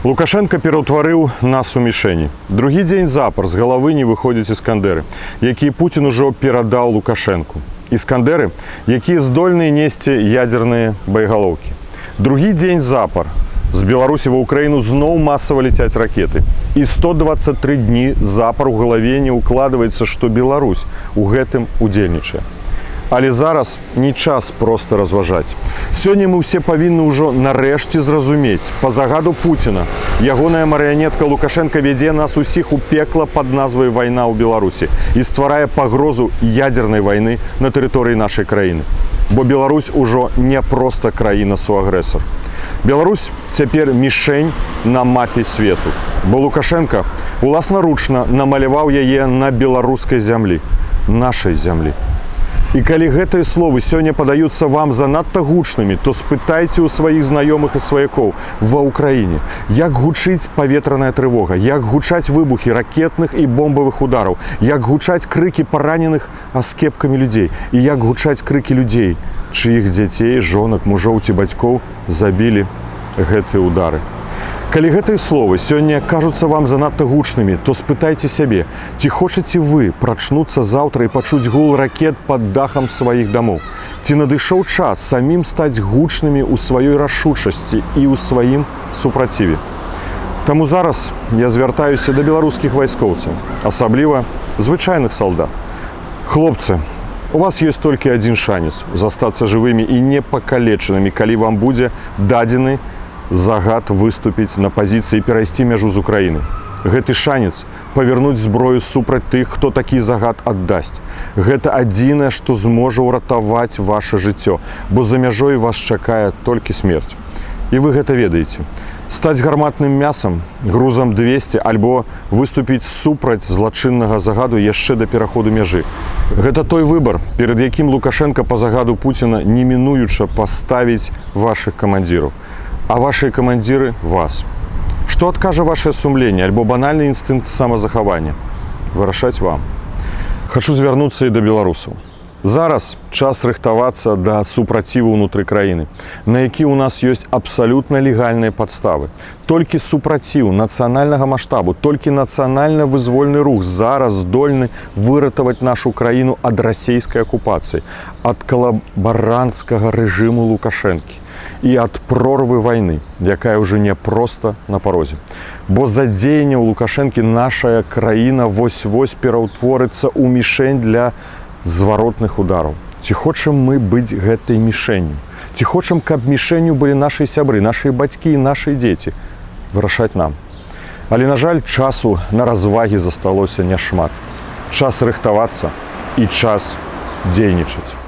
Лукашэнка пераўтварыў нас у мішэні. Другі дзень запар з галавы не выходзяць іскандэры, якія Пуцін ужо перадаў Лукашэнку. Іскандэры, якія здольныя несці ядзерныя боегалоўкі. Другі дзень запар з Беларусі ва Ўкраіну зноў масава ляцяць ракеты. І 123 дні запар у галаве не ўкладваецца, што Беларусь у гэтым удзельнічае. Але зараз не час проста разважаць. Сёння мы ўсе павінны ўжо нарэшце зразумець: па загаду Пуціна ягоная марыянетка Лукашэнка вядзе нас усіх у пекла пад назвай «Вайна ў Беларусі» і стварае пагрозу ядзернай вайны на тэрыторыі нашай краіны. Бо Беларусь ужо не проста краіна суагрэсар. Беларусь цяпер мішень на мапе свету. Бо Лукашэнка уласнаручна намаляваў яе на беларускай зямлі, нашай зямлі. І калі гэтыя словы сёння падаюцца вам занадта гучнымі, то спытайце ў сваіх знаёмых і сваякоў ва Ўкраіне, як гучыць паветраная трывога, як гучаць выбухі ракетных і бомбавых удараў, як гучаць крыкі параненых аскепкамі людзей і як гучаць крыкі людзей, чыіх дзяцей, жонак, мужоў ці бацькоў забілі гэтыя удары. Калі гэтыя словы сёння кажуцца вам занадта гучнымі, то спытайце сябе, ці хочаце вы прачнуцца заўтра і пачуць гул ракет пад дахам сваіх дамоў? Ці надышоў час самім стаць гучнымі ў сваёй рашучасці і ў сваім супраціве? Таму зараз я звяртаюся да беларускіх вайскоўцаў, асабліва звычайных салдат. Хлопцы, у вас ёсць толькі адзін шанец застацца жывымі і не пакалечанымі, калі вам будзе дадзены загад выступіць на пазіцыі, перайсці мяжу з Украіны. Гэты шанец — павярнуць зброю супраць тых, хто такі загад аддасць. Гэта адзінае, што зможа ўратаваць ваше жыццё, бо за мяжой вас чакае толькі смерць. І вы гэта ведаеце. Стаць гарматным мясам, грузам 200 альбо выступіць супраць злачыннага загаду яшчэ да пераходу мяжы. Гэта той выбар, перад якім Лукашэнка па загаду Пуціна немінуюча паставіць вашых камандзіраў, а вашыя камандзіры вас. Што адкажа ваше сумленне альбо банальны інстынкт самазахавання? Вырашаць вам. Хачу звярнуцца і да беларусаў. Зараз час рыхтавацца да супраціву ўнутры краіны, на які ў нас ёсць абсалютна легальныя падставы. Толькі супраціў нацыянальнага маштабу, толькі нацыянальна-вызвольны рух зараз здольны выратаваць нашу краіну ад расійскай акупацыі, ад калабаранцкага рэжыму Лукашэнкі і ад прорвы вайны, якая ўжо не проста на парозе. Бо за дзеянняў Лукашэнкі нашая краіна вось-вось пераўтворыцца ў мішень для зваротных удараў. Ці хочам мы быць гэтай мішэнню? Ці хочам, каб мішэнню былі нашы сябры, нашыя бацькі і нашы дзеці? Вырашаць нам. Але, на жаль, часу на развагі засталося няшмат. Час рыхтавацца і час дзейнічаць.